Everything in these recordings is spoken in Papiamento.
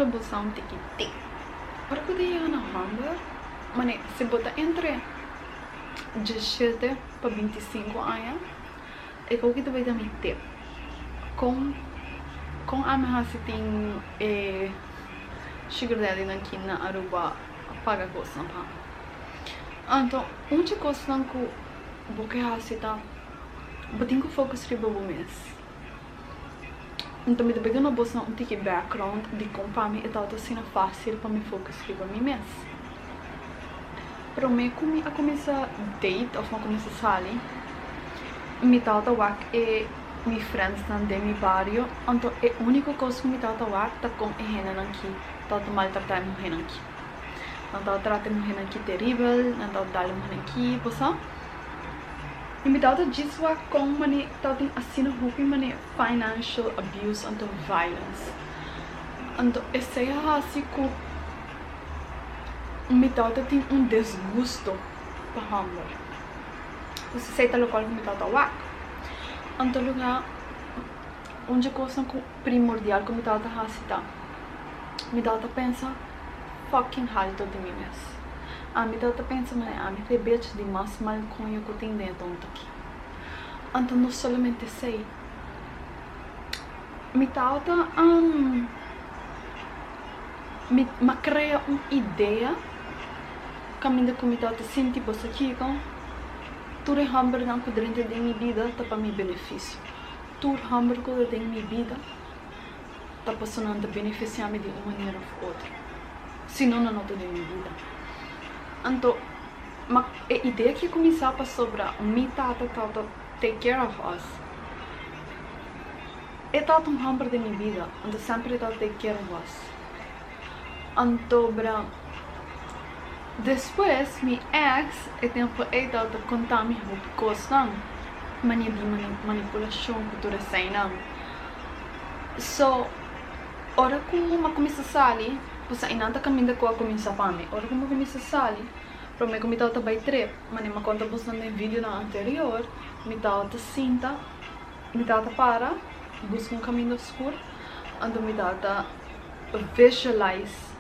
duna boso un tiki tip. Ora ku ta yega na hòmber, mane si bo ta entre diesshete pa bintisinku aña, e koki ta bai ta mi tip. Kon kon ami hasi tin e sugar daddynan ki na Aruba paga kosnan pa mi? Anto un dje kosnan ku bo ke hasi ta bo tin ku focus riba bo mes. Anto mi ta bai duna bosnan un tiki background dikon pa mi e tabata asina fácil pa mi focus riba mi mes. Promé ku mi a kuminsá date òf mi a kuminsá sali, mi tabata wak e mi friendsnan den mi bario, anto e úniko kos ku mi tabata wak ta kon e hendenan ki tabata maltratá e muhénan ki. Nan tabata trata e muhénan ki teribel, nan tabata dal e muhénan ki, bo sa. I mi tabata djis wak kon mane tabatin asina hopi mane financial abuse anto violence. Anto esei a hasi ku mi tabata tin un desgusto pa hòmber. Pues esei ta lokual ku mi tabata wak. Anto luga un dje kosnan ku primordial ku mi tabata hasi ta mi tabata pensa fucking halto di mi mes. Ami tabata pensa manera ami ta e bech di mas mal koño ku tin den e tonto aki. Anto no solamente esei, mi tabata mi a krea un idea kaminda ku mi tabata sinti boso kiko, tur e hòmbernan ku drenta den mi bida ta pa mi benefisio. Tur hòmber ku ta den mi bida ta pasobra nan ta benefisiá mi di un manera òf otro, si no nan no ta den mi bida. Anto ma e idea ki a kuminsá pasobra mi tata tabata take care of us. E tabata un hòmber den mi bida, anto semper e tabata take care of us. Anto bra despues mi ex e tempu ei tabata konta mi hopi kosnan, mania di manipulashon ku tur eseinan. So, ora ku mi a kuminsá sali, pues einan ta kaminda ku a kuminsá pa mi. Ora ku mi a kuminsá sali, promé ku mi tabata bai trip, manera mi a konta bosnan den videonan anterior, mi tabata sinta, mi tabata para, buska un kaminda skur, anto mi tabata visualize,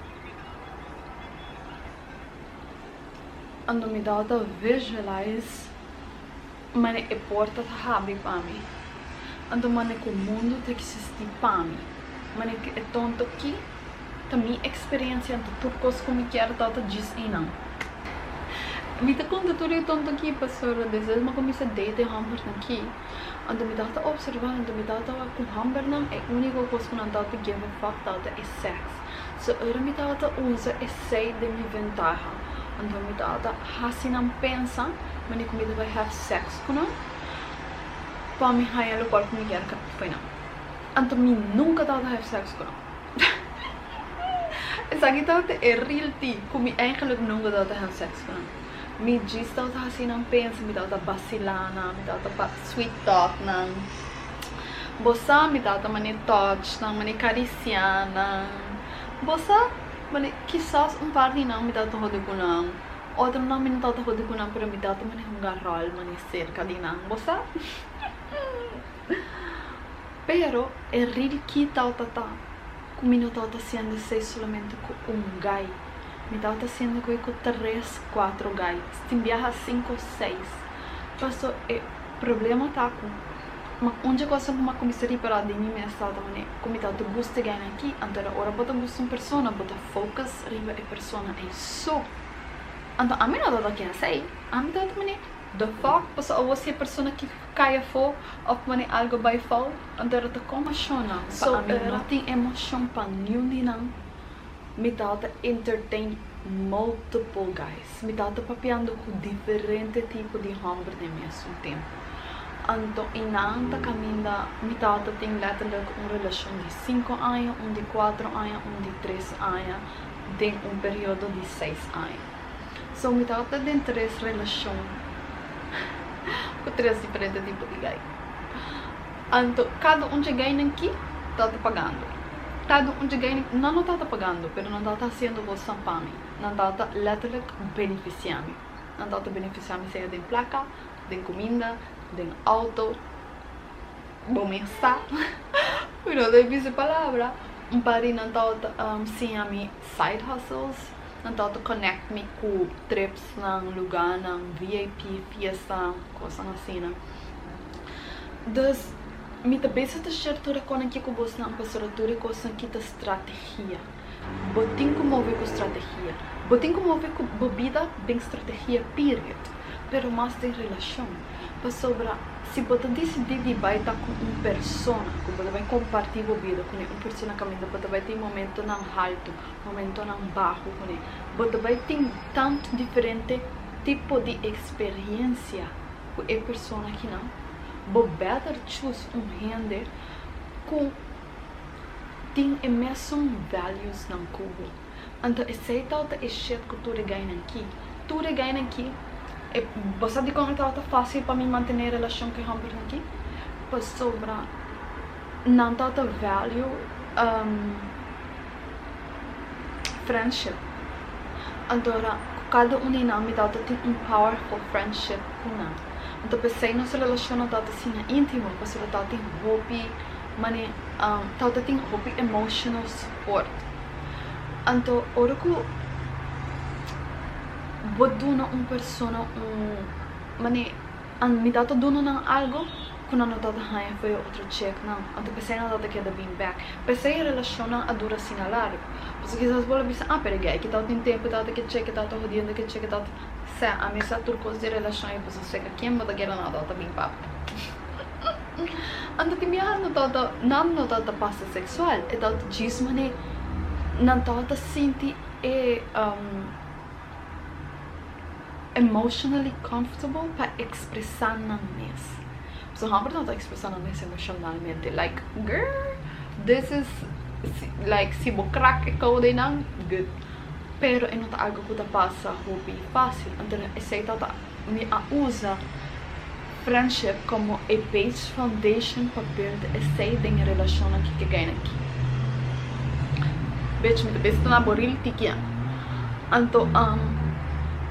anto mi tabata visualize Mane e porta ta habri pa mi. Anto mane ku mundu ta eksistí pa mi. Mane ku e tonto ki ta mi eksperensia anto tur kos ku mi kier ta ta djis einan. Mi ta konta tur e tonto ki pasobra desde mi a kuminsá date e hòmbernan ki anto mi tabata opservá anto mi tabata wak ku hòmbernan e úniko kos ku nan tabata give a fuck tabata e sèks. So ora mi tabata usa esei den mi ventaha anto mi tabata hasi nan pensa mane ku mi ta bai have sex ku nan pa mi haña lokual ku mi kier fo'i nan. Anto mi nunka tabata have sex ku nan. Esaki tabata e real tea ku mi eigenlijk nunka tabata have sex ku nan. Mi djis tabata hasi nan pensa, mi tabata basilá nan, mi tabata sweet talk nan. Bo sa mi tabata mane touch nan, mane karisiá nan. Bo sa mane kisas un par di nan mi tabata hode ku nan, otronan mi no tabata hode ku nan pero mi tabata mane hunga ròl mane serka di nan. Bo sa? Pero e ril ki tabata ta ku mi no tabata hasiendo esei solamente ku un gai. Mi tabata hasiendo koe ku tres, kuatro gai. Tin biaha sinku, seis. Paso e problema ta ku ma un dje kosa ku mi a kuminsá ripará den mi mes tabata manera ku mi tabata gusta e gainan aki. Anto era ora bo ta gusta un persona bo ta focus riba e persona ei so. Anto ami no tabata kier esei. Ami tabata manera the fuck pasobra awor si e persona ki kai afó òf manera algu bai fout anto era ta kon emoshonan pa ami no tin emoshon pa niun di nan. Mi tabata entertain multiple guys. Mi tabata papiando ku diferente tipo di hòmber den mesun tempu. Anto einan ta kaminda mi tabata tin letterlijk un relashon di sinku aña, un di kuatro aña, un di tres aña den un periodo di seis aña. So mi tabata den tres relashon ku tres diferente tipo di guy. Anto kada un dje gainan ki tabata pagando. Kada un dje gainan, nan no tabata pagando, pero nan tabata hasiendo kosnan pa mi. Nan tabata letterlijk benefisiá mi. Nan tabata benefisiá mi sea den plaka, den kuminda, den outo. Bo mes sa, mi no ta bisa palabra. Un par di nan tabata siña mi side hustles, nan tabata connect mi ku trips nan, lugánan, VIP, fiesta, kosnan asina. Dus mi ta bezig ta share tur e kosnan aki ku bosnan pasobra tur e kosnan aki ta strategia. Bo tin ku move ku strategia. Bo tin ku move ku bo bida den strategia period. Pero mas den relashon. Pasobra si bo ta disidí di bai ta ku un persona ku bo ta bai kompartí bo bida kuné, un persona kaminda bo ta bai tin momentonan haltu, momentonan baho kuné, bo ta bai tin tantu diferente tipo di eksperensia ku e persona akinan, bo better choose un hende ku tin e mesun values nan ku bo. Anto esei tabata e shit ku tur e gainan ki. Tur e gainan ki, e bo sa dikon e tabata fásil pa mi mantené e relashon ku e hòmbernan ki? Pasobra nan tabata value friendship. Anto ora ku kada un di nan mi tabata tin un powerful friendship ku nan. Anto p'esei nos relashonnan tabata asina íntimo, pasobra tabatin hopi Mane tabata tin hopi emotional support. Anto ora ku bo duna un persona un mane mi tabata duna nan algo ku nan no tabata haña for e otro cheknan. Anto p'esei nan tabata keda bin bek. P'esei e relashonnan a dura asina largu. Pasobra kisas bo lo bisa, ah pero e guy ki tabatin tempu tabata ke chek, e tabata hodiendo ke chek, e tabata. Sè, ami sa tur kos di relashon i bo sa seka ken bo ta kere nan tabata bin papia. Anto tin biaha no tabata, nan no tabata pasa seksual, e tabata djis manera nan tabata sinti e emotionally comfortable pa ekspresá nan mes. Pasobra hòmber no ta ekspresá nan mes emoshonalmente, like girl this is like si bo krak e kou den nan, good. Pero e no ta algu ku ta pasa hopi fásil, anto esei tabata mi a usa friendship komo e base foundation pa build esei den e relashonnan ki ke gaina aki. Bitch, mi ta bisa ta na boril tiki. Anto,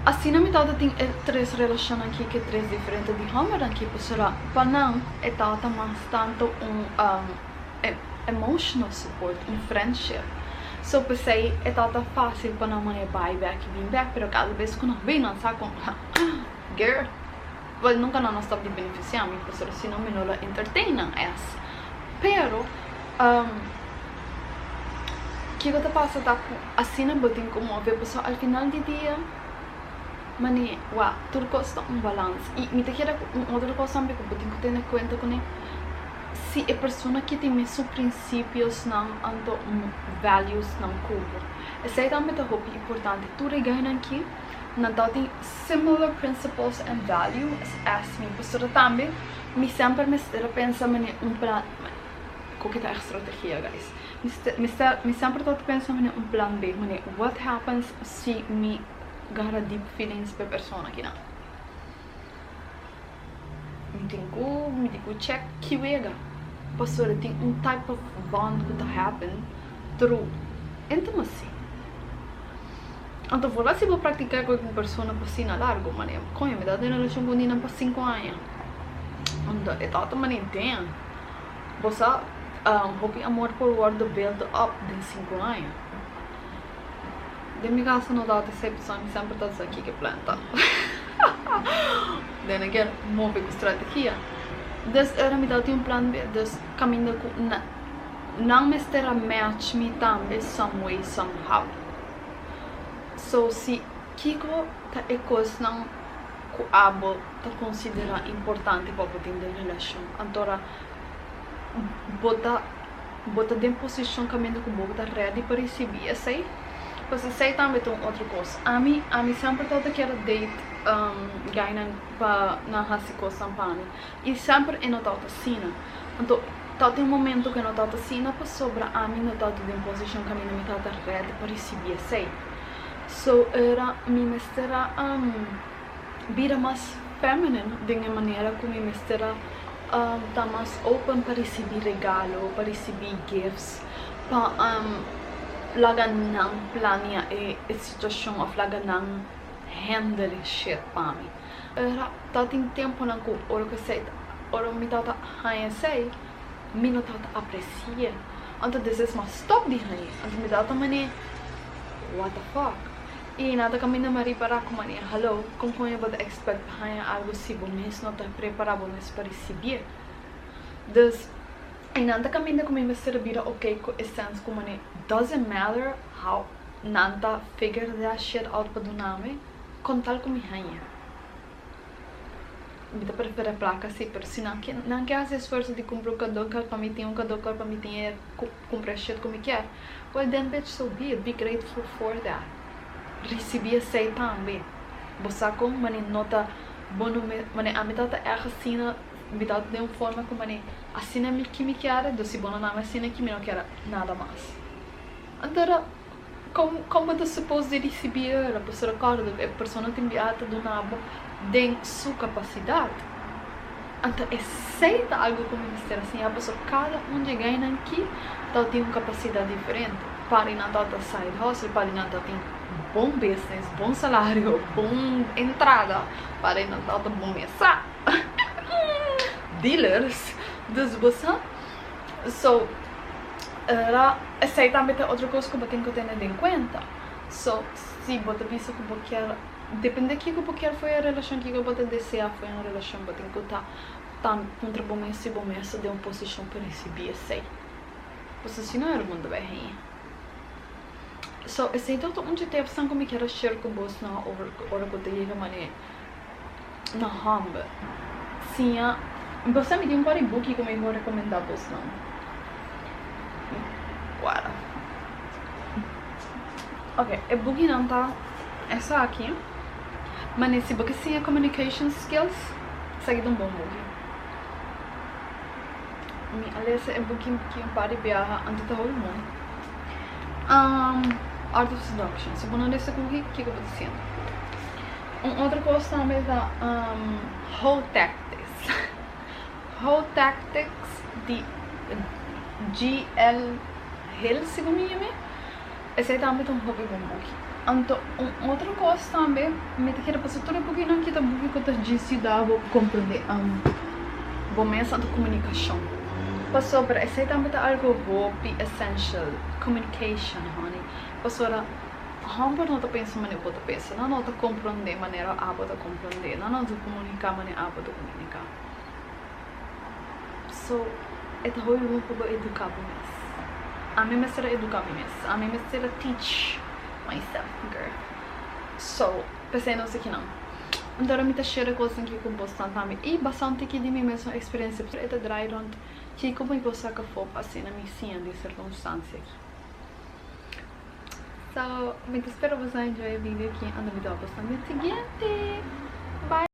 asina mi tabata tin e tres relashonnan ki ke tres diferente di hòmbernan ki pasobra pa nan e tabata mas tantu un emotional support, un friendship. So p'esei e tabata fásil pa nan manera bai bèk i bin bèk, pero kada bes ku nan bin nan sa kon, girl, well nunka nan a stòp di benefisiá mi pasobra si no mi no lo entertain nan es. Pero kiko ta pasa ta ku asina bo tin ku move pasobra al final di dia mane wak tur kos ta un balans i mi ta kere ku un otro kos tambe ku bo tin ku tene kuenta kuné. Si e persona ki tin mesun principiosnan anto valuesnan cu bo. Esey tambe ta hopi importante. Tur e guynan ki nan ta tin similar principles and values as mi. Pasobra tambe mi semper mester a pensa mane un plan, cu ki ta e strategia guys. Mi semper ta pensa mane un plan B, mane what happens si mi gara deep feelings pa e persona kinan. Mi tin ku mi tin ku check ki wega pasobra tin un type of bond ku ta happen through intimacy. Anto vooral si bo praktika ku un persona pa asina largo manera koño mi tabata den relashon ku un nina pa sinku aña anto e tabata manera damn bo sa hopi amor por wordo build up den sinku aña. Den mi casa no tabata esei pasobra mi semper ta sa kiko e plan ta. Then again, move ku strategia. Dus ora mi tabatin un plan B, dus kaminda ku nan mester a match mi tambe some way somehow. So si kiko ta e kosnan ku abo ta konsiderá importante pa bo tin den relashon, antora bo ta. Bo ta den posishon kaminda ku bo ta ready pa risibí esei? Pues esei tambe ta un otro kos. Ami, ami semper tabata kier a date guynan pa nan hasi kosnan pa mi. I semper e no tabata asina. Anto, tabatin un momento ku e no tabata asina pasobra ami no tabata den posishon kaminda mi tabata ready pa risibí esei. So, era mi mester a bira mas feminine den e manera ku mi mester a ta mas open pa risibí regalo, pa risibí gifts, pa laga nan plania e situashon òf laga nan handle e shit pa mi. Era tabatin tempunan ku ora ku esei ora mi tabata haña esei mi no tabata apresi'é. Anto despues m'a stop di hañ'é. Anto mi tabata manera, what the fuck? I nan ta kaminda mi a ripará ku manera, hallo, kon koño bo ta expect pa haña algu si bo mes no ta prepará bo mes pa risibié? Dus, i nan ta kaminda ku mi mester a bira okay ku e sense ku manera, doesn't matter how nan ta figure that shit out pa duna mi, kon tal ku mi hañ'é. Mi ta prefera plaka si, pero si nan ke nan ke hasi esfuerso di kumpra un kado kal pa mi tin un kado kal pa mi tin e kumpra e shit ku mi kier, well then bitch so be it, be grateful for that. Risibi esei tambe. Bo sa kon mane no ta bo no me mane ami tabata erg asina mi tabata den un forma ku mane asina mi ki mi kier dus si bo no dami asina ki mi no kier nada mas. Anto Kon kon bo ta supos di risibí e ora? Pasobra kòrda ku e persona tin biaha ta duna bo den su kapasidat. Anto esei ta algu ku mi mester a siña pasobra kada un di e gainan ki ta tin un kapasidat diferente. Par di nan tabata side hustle, par di nan ta tin bon business, bon salario, bon entrada, par di nan tabata bon mesa, dealers. Dus bo sa. So. Ra, esei tambe ta otro kos ku bo tin ku tene den kuenta. So, si bo ta bisa ku bo kier, depende kiko bo kier for e relashon, kiko bo ta desea for un relashon, bo tin ku ta tambe puntra bo mes si bo mes ta den un posishon pa risibí esei. Pasobra si no e mundu bai haña. So, esei ta un dje tipsnan ku mi kier a share ku bosnan ora ku ta yega manera na hòmber. Siña, bo sa mi tin un par di buki ku mi por rekomendá bosnan. Wara. Ok, e bukinan ta esaki. Mane si bo ke siña communication skills, esaki ta un bon buki. Mi a lesa e buki un par di biaha anto ta hopi bon. Art of Seduction. Si bo no lesa e buki, kiko bo ta siña? Un otro kos tambe ta Hoe Tactics. Hoe Tactics di GL Hill segun mi yami. Esei tambe ta un hopi bon buki. Anto un otro kos tambe mi ta kere pasa tur e bukinan ki ta buki ku ta djis yuda bo komprende bo mes anto komunikashon. Pasobra esei tambe ta algu hopi essential, communication honey. Pasobra Hòmber no ta pensa manera bo ta pensa, nan no ta komprondé manera abo ta komprondé, nan no ta komuniká manera abo ta komuniká. So, e ta hopi bon pa bo eduká bo mes. Ami mester a eduká mi mes, ami mester a teach myself, girl. So, p'esei nos aki nan. Anto ora mi ta share kosnan aki ku bosnan tambe i bastante aki di mi mesun eksperensia, e ta drai rònt kiko mi por saka afó pa asina mi siña di e sirkunstansia aki. So, mi ta spera boso a enjoy e video aki, ando mi ta wak boso na mi siguiente. Bye!